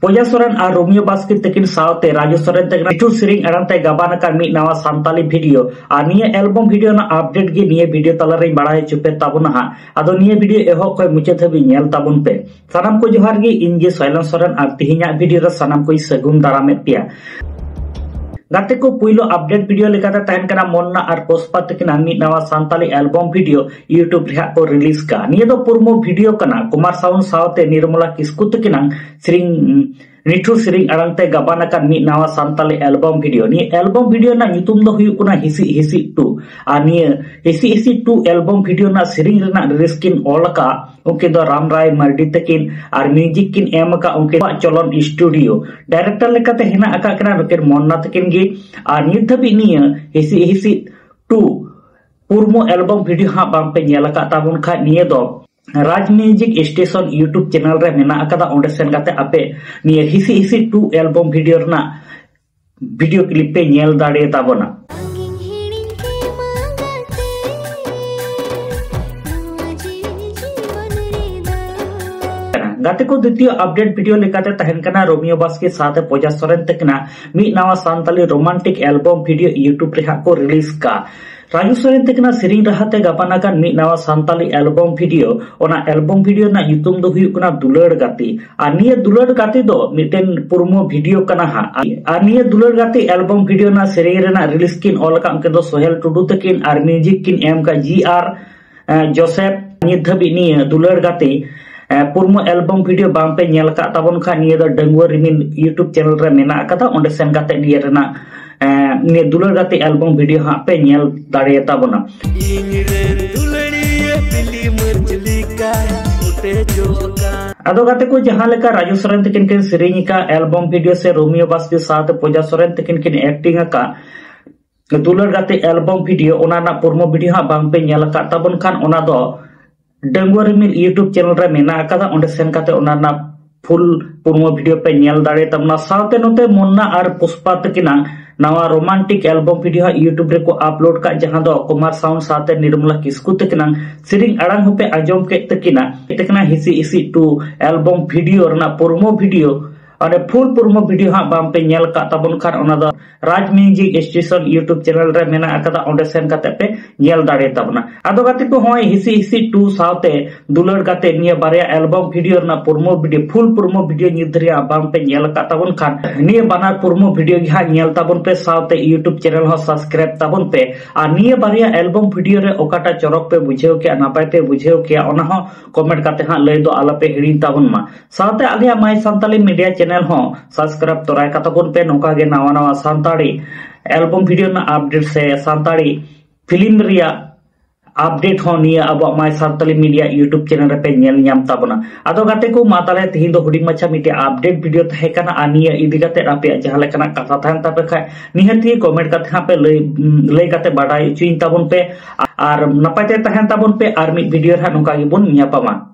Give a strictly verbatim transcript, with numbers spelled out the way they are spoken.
ᱯᱚᱡᱟ ᱥᱚᱨᱮᱱ ᱟᱨ ᱨᱳᱢᱤᱭᱳ ᱵᱟᱥᱠᱮ ᱛᱟᱹᱠᱤᱱ ᱥᱟᱶᱛᱮ ᱨᱟᱡᱩ ᱥᱚᱨᱮᱱ ᱛᱟᱹᱠᱤᱱ ᱢᱤᱴᱷᱩ ᱥᱮᱨᱮᱧ ᱟᱲᱟᱝ ᱛᱮ ᱜᱟᱵᱟᱱ ᱟᱠᱟᱱ ᱢᱤᱫ ᱱᱟᱣᱟ ᱥᱟᱱᱛᱟᱞᱤ ᱵᱷᱤᱰᱤᱭᱳ ᱟᱨ ᱱᱤᱭᱟᱹ ᱮᱞᱵᱚᱢ ᱵᱷᱤᱰᱤᱭᱳ ᱨᱮᱱᱟᱜ ᱟᱯᱰᱮᱴ ᱜᱮ ᱱᱤᱭᱟᱹ ᱵᱷᱤᱰᱤᱭᱳ ᱛᱟᱞᱟᱨᱮᱧ ᱵᱟᱲᱟᱭ ᱦᱚᱪᱚ ᱯᱮ ᱛᱟᱵᱚᱱᱟ ᱦᱟᱸᱜ᱾ ᱟᱫᱚ ᱱᱤᱭᱟᱹ ᱵᱷᱤᱰᱤᱭᱳ ᱮᱦᱚᱵ ᱠᱷᱚᱱ ᱢᱩᱪᱟᱹᱫ ᱫᱷᱟᱹᱵᱤᱡ ᱧᱮᱞ ᱛᱟᱵᱚᱱ ᱯᱮ᱾ ᱥᱟᱱᱟᱢ ᱠᱚ ᱡᱚᱦᱟᱨ ᱜᱮ, ᱤᱧ ᱜᱮ ᱥᱚᱭᱞᱚᱱ ᱥᱚᱨᱮᱱ ᱟᱨ ᱛᱮᱦᱮᱧᱟᱜ ᱵᱷᱤᱰᱤᱭᱳ ᱨᱮ ᱥᱟᱱᱟᱢ ᱠᱚᱧ ᱥᱟᱹᱜᱩᱱ ᱫᱟᱨᱟᱢᱮᱫ ᱯᱮᱭᱟ᱾ ᱜᱟᱛᱮ ᱠᱚ, ᱯᱩᱭᱞᱩ ᱟᱯᱰᱮᱴ ᱵᱷᱤᱰᱤᱭᱳ ᱞᱮᱠᱟᱛᱮ ᱛᱟᱦᱮᱱ ᱠᱟᱱᱟ ᱢᱚᱱᱱᱟ ᱟᱨ ᱯᱩᱥᱯᱟ ᱛᱟᱹᱠᱤᱱᱟᱜ ᱢᱤᱫ ᱱᱟᱣᱟ ᱥᱟᱱᱛᱟᱞᱤ ᱮᱞᱵᱚᱢ ᱵᱷᱤᱰᱤᱭᱳ YouTube ᱨᱮ ᱦᱟᱸᱜ ᱠᱚ ᱨᱤᱞᱤᱡᱽ ᱠᱟᱜᱼᱟ᱾ ᱱᱤᱭᱟᱹ ᱫᱚ ᱯᱨᱳᱢᱳ ᱵᱷᱤᱰᱤᱭᱳ ᱠᱟᱱᱟ ᱠᱩᱢᱟᱨ ᱥᱟᱣᱩᱱᱰ ᱥᱟᱶᱛᱮ ᱱᱤᱨᱢᱚᱞᱟ ᱠᱤᱥᱠᱩ ᱛᱟᱹᱠᱤᱱᱟᱜ ᱥᱮᱨᱮᱧ, ᱱᱤᱴᱷᱩᱨ ᱥᱮᱨᱮᱧ ᱟᱲᱟᱝ ᱛᱮ ᱜᱟᱵᱟᱱ ᱟᱠᱟᱱ ᱢᱤᱫ ᱱᱟᱣᱟ ᱥᱟᱱᱛᱟᱞᱤ ᱮᱞᱵᱚᱢ ᱵᱷᱤᱰᱤᱭᱳ᱾ ᱱᱤᱭᱟᱹ ᱮᱞᱵᱚᱢ ᱵᱷᱤᱰᱤᱭᱳ ᱨᱮᱱᱟᱜ ᱧᱩᱛᱩᱢ ᱫᱚ ᱦᱩᱭᱩᱜ ᱠᱟᱱᱟ ᱦᱤᱥᱤ ᱦᱤᱥᱤ ᱴᱩ᱾ ᱟᱨ ᱱᱤᱭᱟᱹ ᱦᱤᱥᱤ ᱦᱤᱥᱤ ᱴᱩ ᱮᱞᱵᱚᱢ ᱵᱷᱤᱰᱤᱭᱳ ᱨᱮᱱᱟᱜ ᱥᱮᱨᱮᱧ ᱨᱮᱱᱟᱜ ᱨᱤᱞᱤᱡᱽ ᱠᱤᱱ ᱚᱞ ᱟᱠᱟᱫ ᱩᱱᱠᱤᱱ ᱫᱚ ᱨᱟᱢ ᱨᱟᱭ ᱢᱟᱨᱰᱤ ᱛᱟᱹᱠᱤᱱ ᱟᱨ ᱢᱤᱣᱡᱤᱠ ᱠᱤᱱ ᱮᱢ ᱟᱠᱟᱫ ᱩᱱᱠᱤᱱᱟᱜ ᱪᱚᱞᱚᱱ ᱥᱴᱩᱰᱤᱭᱳ᱾ ᱰᱟᱭᱨᱮᱠᱴᱚᱨ ᱞᱮᱠᱟᱛᱮ ᱦᱮᱱᱟᱜ ᱟᱠᱟᱫ ᱠᱤᱱᱟ ᱱᱩᱠᱤᱱ ᱢᱚᱱᱱᱟ ᱛᱟᱹᱠᱤᱱ ᱜᱮ᱾ ᱟᱨ ᱱᱤᱛ ᱫᱷᱟᱹᱵᱤᱡ ᱱᱤᱭᱟᱹ ᱦᱤᱥᱤ ᱦᱤᱥᱤ ᱴᱩ ᱯᱩᱨᱢᱩ ᱮᱞᱵᱚᱢ ᱵᱷᱤᱰᱤᱭᱳ ᱦᱟᱸᱜ ᱵᱟᱝ ᱯᱮ ᱧᱮᱞ ᱟᱠᱟᱫ ᱛᱟᱵᱚᱱ ᱠᱷᱟᱡ, ᱱᱤᱭᱟᱹ ᱫᱚ ᱨᱟᱡᱽ ᱢᱤᱣᱡᱤᱠ ᱥᱴᱮᱥᱚᱱ YouTube ᱪᱮᱱᱮᱞ ᱨᱮ ᱢᱮᱱᱟᱜ ᱟᱠᱟᱫᱟ᱾ ᱚᱸᱰᱮ ᱥᱮᱱ ᱠᱟᱛᱮ ᱟᱯᱮ ᱱᱤᱭᱟᱹ ᱦᱤᱥᱤ ᱦᱤᱥᱤ ᱴᱩ ᱮᱞᱵᱚᱢ ᱵᱷᱤᱰᱤᱭᱳ ᱨᱮᱱᱟᱜ ᱵᱷᱤᱰᱤᱭᱳ ᱠᱞᱤᱯ ᱯᱮ ᱧᱮᱞ ᱫᱟᱲᱮ ᱛᱟᱵᱚᱱᱟ᱾ ᱜᱟᱛᱮ ᱠᱚ, ᱫᱤᱛᱤᱭᱚ ᱟᱯᱰᱮᱴ ᱵᱷᱤᱰᱤᱭᱳ ᱞᱮᱠᱟᱛᱮ ᱛᱟᱦᱮᱱ ᱠᱟᱱᱟ ᱨᱳᱢᱤᱭᱳ ᱵᱟᱥᱠᱮ ᱥᱟᱶᱛᱮ ᱯᱚᱡᱟ ᱥᱚᱨᱮᱱ ᱛᱟᱹᱠᱤᱱᱟᱜ ᱢᱤᱫ ᱱᱟᱣᱟ Santali romantic album video YouTube ᱨᱮ ᱦᱟᱸᱜ ᱠᱚ ᱨᱤᱞᱤᱡᱽ ᱠᱟᱜᱼᱟ᱾ ᱨᱟᱡᱩ ᱥᱚᱨᱮᱱ ᱛᱟᱹᱠᱤᱱᱟᱜ ᱥᱮᱨᱮᱧ ᱨᱟᱦᱟ ᱛᱮ ᱜᱟᱵᱟᱱ ᱟᱠᱟᱱ ᱢᱤᱫ ᱱᱟᱣᱟ ᱥᱟᱱᱛᱟᱞᱤ ᱮᱞᱵᱚᱢ ᱵᱷᱤᱰᱤᱭᱳ, ᱚᱱᱟ ᱮᱞᱵᱚᱢ ᱵᱷᱤᱰᱤᱭᱳ ᱨᱮᱱᱟᱜ ᱧᱩᱛᱩᱢ ᱫᱚ ᱦᱩᱭᱩᱜ ᱠᱟᱱᱟ ᱫᱩᱞᱟᱹᱲ ᱜᱟᱛᱮ᱾ ᱟᱨ ᱱᱤᱭᱟᱹ ᱫᱩᱞᱟᱹᱲ ᱜᱟᱛᱮ ᱫᱚ ᱢᱤᱫᱴᱮᱱ ᱯᱨᱳᱢᱳ ᱵᱷᱤᱰᱤᱭᱳ ᱠᱟᱱᱟ ᱦᱟᱸᱜ᱾ ᱟᱨ ᱱᱤᱭᱟᱹ ᱫᱩᱞᱟᱹᱲ ᱜᱟᱛᱮ ᱮᱞᱵᱚᱢ ᱵᱷᱤᱰᱤᱭᱳ ᱨᱮᱱᱟᱜ ᱥᱮᱨᱮᱧ ᱨᱮᱱᱟᱜ ᱨᱤᱞᱤᱡᱽ ᱠᱤᱱ ᱚᱞ ᱟᱠᱟᱫ ᱩᱱᱠᱤᱱ ᱫᱚ ᱥᱳᱦᱮᱞ ᱴᱩᱰᱩ ᱛᱟᱹᱠᱤᱱ ᱟᱨ ᱢᱤᱣᱡᱤᱠ ᱠᱤᱱ ᱮᱢ ᱟᱠᱟᱫ ᱡᱤ ᱟᱨ ᱮᱸ, ᱡᱳᱥᱮᱯ᱾ ᱱᱤᱛ ᱫᱷᱟᱹᱵᱤᱡ ᱱᱤᱭᱟᱹ ᱫᱩᱞᱟᱹᱲ ᱜᱟᱛᱮ, ᱮᱸ, ᱯᱩᱨᱢᱩ ᱮᱞᱵᱚᱢ ᱵᱷᱤᱰᱤᱭᱳ ᱵᱟᱝ ᱯᱮ ᱧᱮᱞ ᱟᱠᱟᱫ ᱛᱟᱵᱚᱱ ᱠᱷᱟᱱ, ᱱᱤᱭᱟᱹ ᱫᱚ ᱰᱟᱺᱜᱩᱣᱟᱹ ᱨᱤᱢᱤᱞ YouTube ᱪᱮᱱᱮᱞ ᱨᱮ ᱢᱮᱱᱟᱜ ᱟᱠᱟᱫᱟ᱾ ᱚᱸᱰᱮ ᱥᱮᱱ ᱠᱟᱛᱮ ᱱᱤᱭᱟᱹ ᱨᱮᱱᱟᱜ, ᱮᱸ, ᱱᱤᱭᱟᱹ ᱫᱩᱞᱟᱹᱲ ᱜᱟᱛᱮ ᱮᱞᱵᱚᱢ ᱵᱷᱤᱰᱤᱭᱳ ᱦᱟᱸᱜ ᱯᱮ ᱧᱮᱞ ᱫᱟᱲᱮᱭᱟᱛᱟ ᱵᱚᱱᱟ᱾ ᱤᱧ ᱨᱮᱱ ᱫᱩᱞᱟᱹᱲᱤᱭᱟᱹ ᱵᱤᱞᱤ ᱢᱟᱹᱨᱪᱤ ᱞᱮᱠᱟ ᱯᱩᱴᱮᱡᱚᱜ ᱠᱟᱱ᱾ ᱟᱫᱚ ᱜᱟᱛᱮ ᱠᱚ, ᱡᱟᱦᱟᱸ ᱞᱮᱠᱟ ᱨᱟᱡᱩ ᱥᱚᱨᱮᱱ ᱛᱟᱹᱠᱤᱱ ᱠᱤᱱ ᱥᱮᱨᱮᱧ ᱟᱠᱟᱫ ᱮᱞᱵᱚᱢ ᱵᱷᱤᱰᱤᱭᱳ ᱥᱮ ᱨᱳᱢᱤᱭᱳ ᱵᱟᱥᱠᱮ ᱥᱟᱶᱛᱮ ᱯᱚᱡᱟ ᱥᱚᱨᱮᱱ ᱛᱟᱹᱠᱤᱱ ᱠᱤᱱ ᱮᱠᱴᱤᱝ ᱟᱠᱟᱫ ᱫᱩᱞᱟᱹᱲ ᱜᱟᱛᱮ ᱮᱞᱵᱚᱢ ᱵᱷᱤᱰᱤᱭᱳ, ᱚᱱᱟ ᱨᱮᱱᱟᱜ ᱯᱨᱳᱢᱳ ᱵᱷᱤᱰᱤᱭᱳ ᱦᱟᱸᱜ ᱵᱟᱝ ᱯᱮ ᱧᱮᱞ ᱟᱠᱟᱫ ᱛᱟᱵᱚᱱ ᱠᱷᱟᱱ, ᱚᱱᱟ ᱫᱚ ᱰᱟᱺᱜᱩᱣᱟᱹ ᱨᱤᱢᱤᱞ YouTube ᱪᱮᱱᱮᱞ ᱨᱮ ᱢᱮᱱᱟᱜ ᱟᱠᱟᱫᱟ᱾ ᱚᱸᱰᱮ ᱥᱮᱱ ᱠᱟᱛᱮ ᱚᱱᱟ ᱨᱮᱱᱟᱜ ᱯᱷᱩᱞ ᱯᱨᱳᱢᱳ ᱵᱷᱤᱰᱤᱭᱳ ᱯᱮ ᱧᱮᱞ ᱫᱟᱲᱮ ᱛᱟᱵᱚᱱᱟ᱾ ᱥᱟᱶᱛᱮ ᱱᱚᱛᱮ ᱢᱚᱱᱱᱟ ᱟᱨ ᱯᱩᱥᱯᱟ ᱛᱟᱹᱠᱤᱱᱟᱜ ᱱᱟᱣᱟ ᱨᱳᱢᱟᱱᱴᱤᱠ ᱮᱞᱵᱚᱢ ᱵᱷᱤᱰᱤᱭᱳ ᱦᱟᱸᱜ YouTube ᱨᱮᱠᱚ ᱟᱯᱞᱳᱰ ᱠᱟᱜ, ᱡᱟᱦᱟᱸ ᱫᱚ ᱠᱩᱢᱟᱨ ᱥᱟᱣᱩᱱᱰ ᱥᱟᱶᱛᱮ ᱱᱤᱨᱢᱚᱞᱟ ᱠᱤᱥᱠᱩ ᱛᱟᱹᱠᱤᱱᱟᱜ ᱥᱮᱨᱮᱧ ᱟᱲᱟᱝ ᱦᱚᱸᱯᱮ ᱟᱸᱡᱚᱢ ᱠᱮᱫ ᱛᱟᱹᱠᱤᱱᱟ᱾ ᱛᱟᱹᱠᱤᱱᱟᱜ ᱦᱤᱥᱤ ᱦᱤᱥᱤ ᱴᱩ ᱮᱞᱵᱚᱢ ᱵᱷᱤᱰᱤᱭᱳ ᱨᱮᱱᱟᱜ ᱯᱨᱳᱢᱳ ᱵᱷᱤᱰᱤᱭᱳ ᱚᱸᱰᱮ full promo video ᱦᱟᱸᱜ ᱵᱟᱝ ᱯᱮ ᱧᱮᱞ ᱠᱟᱜ ᱛᱟᱵᱚᱱ ᱠᱷᱟᱱ, ᱚᱱᱟ ᱫᱚ Raj Music Station YouTube channel ᱨᱮ ᱢᱮᱱᱟᱜ ᱟᱠᱟᱫᱟ, ᱚᱸᱰᱮ ᱥᱮᱱ ᱠᱟᱛᱮ ᱯᱮ ᱧᱮᱞ ᱫᱟᱲᱮ ᱛᱟᱵᱚᱱᱟ᱾ ᱟᱫᱚ ᱜᱟᱛᱮ ᱠᱚ, ᱦᱚᱸᱜᱼᱚᱭ ᱦᱤᱥᱤ ᱦᱤᱥᱤ two ᱥᱟᱶᱛᱮ ᱫᱩᱞᱟᱹᱲ ᱠᱟᱛᱮ ᱱᱤᱭᱟᱹ ᱵᱟᱨᱭᱟ album video ᱨᱮᱱᱟᱜ promo video, full promo video ᱧᱤᱛ ᱫᱷᱟᱹᱨᱤᱡ ᱦᱟᱸᱜ ᱵᱟᱝ ᱯᱮ ᱧᱮᱞ ᱟᱠᱟᱫ ᱛᱟᱵᱚᱱ ᱠᱷᱟᱱ, ᱱᱤᱭᱟᱹ ᱵᱟᱱᱟᱨ promo video ᱜᱮ ᱦᱟᱸᱜ ᱧᱮᱞ ᱛᱟᱵᱚᱱ ᱯᱮ, ᱥᱟᱶᱛᱮ YouTube channel ᱦᱚᱸ subscribe ᱛᱟᱵᱚᱱ ᱯᱮ᱾ ᱟᱨ ᱱᱤᱭᱟᱹ ᱵᱟᱨᱭᱟ album video ᱨᱮ ᱚᱠᱟᱴᱟᱜ ᱪᱚᱨᱚᱠ ᱯᱮ ᱵᱩᱡᱷᱟᱹᱣ ᱠᱮᱜᱼᱟ, ᱱᱟᱯᱟᱭ ᱯᱮ ᱵᱩᱡᱷᱟᱹᱣ ᱠᱮᱜᱼᱟ, ᱚᱱᱟ ᱦᱚᱸ comment ᱠᱟᱛᱮ ᱦᱟᱸᱜ ᱞᱟᱹᱭ ᱫᱚ ᱟᱞᱚ ᱯᱮ ᱦᱤᱲᱤᱧ ᱛᱟᱵᱚᱱ ᱢᱟ᱾ ᱥᱟᱶᱛᱮ ᱟᱞᱮᱭᱟᱜ My Santali Media channel ᱦᱚᱸ subscribe ᱛᱚᱨᱟᱭ ᱠᱟᱛᱟ ᱵᱚᱱ ᱯᱮ᱾ ᱱᱚᱝᱠᱟ ᱜᱮ ᱱᱟᱣᱟ ᱱᱟᱣᱟ ᱥᱟᱱᱛᱟᱲᱤ album video ᱨᱮᱱᱟᱜ update ᱥᱮ ᱥᱟᱱᱛᱟᱲᱤ film ᱨᱮᱭᱟᱜ update ᱦᱚᱸ ᱱᱤᱭᱟᱹ ᱟᱵᱚᱣᱟᱜ My Santali Media YouTube channel ᱨᱮᱯᱮ ᱧᱮᱞ ᱧᱟᱢ ᱛᱟᱵᱚᱱᱟ᱾ ᱟᱫᱚ ᱜᱟᱛᱮ ᱠᱚ, ᱢᱟ ᱛᱟᱦᱞᱮ ᱛᱤᱦᱤᱧ ᱫᱚ ᱦᱩᱰᱤᱧ ᱢᱟᱪᱷᱟ ᱢᱤᱫᱴᱮᱡ update video ᱛᱟᱦᱮᱸ ᱠᱟᱱᱟ, ᱟᱨ ᱱᱤᱭᱟᱹ ᱤᱫᱤ ᱠᱟᱛᱮ ᱟᱯᱮᱭᱟᱜ ᱡᱟᱦᱟᱸ ᱞᱮᱠᱟᱱᱟᱜ ᱠᱟᱛᱷᱟ ᱛᱟᱦᱮᱱ ᱛᱟᱯᱮ ᱠᱷᱟᱡ, ᱱᱤᱦᱟᱹᱛ ᱜᱮ comment ᱠᱟᱛᱮ ᱦᱟᱸᱜ ᱯᱮ ᱞᱟᱹᱭ, ᱞᱟᱹᱭ ᱠᱟᱛᱮ ᱵᱟᱰᱟᱭ ᱦᱚᱪᱚᱧ ᱛᱟᱵᱚᱱ ᱯᱮ᱾ ᱟᱨ ᱱᱟᱯᱟᱭ ᱛᱮ ᱛᱟᱦᱮᱱ ᱛᱟᱵᱚᱱ ᱯᱮ, ᱟᱨ ᱢᱤᱫ video ᱨᱮ ᱦᱟᱸᱜ ᱱᱚᱝᱠᱟ ᱜᱮᱵᱚᱱ ᱧᱟᱯᱟᱢᱟ᱾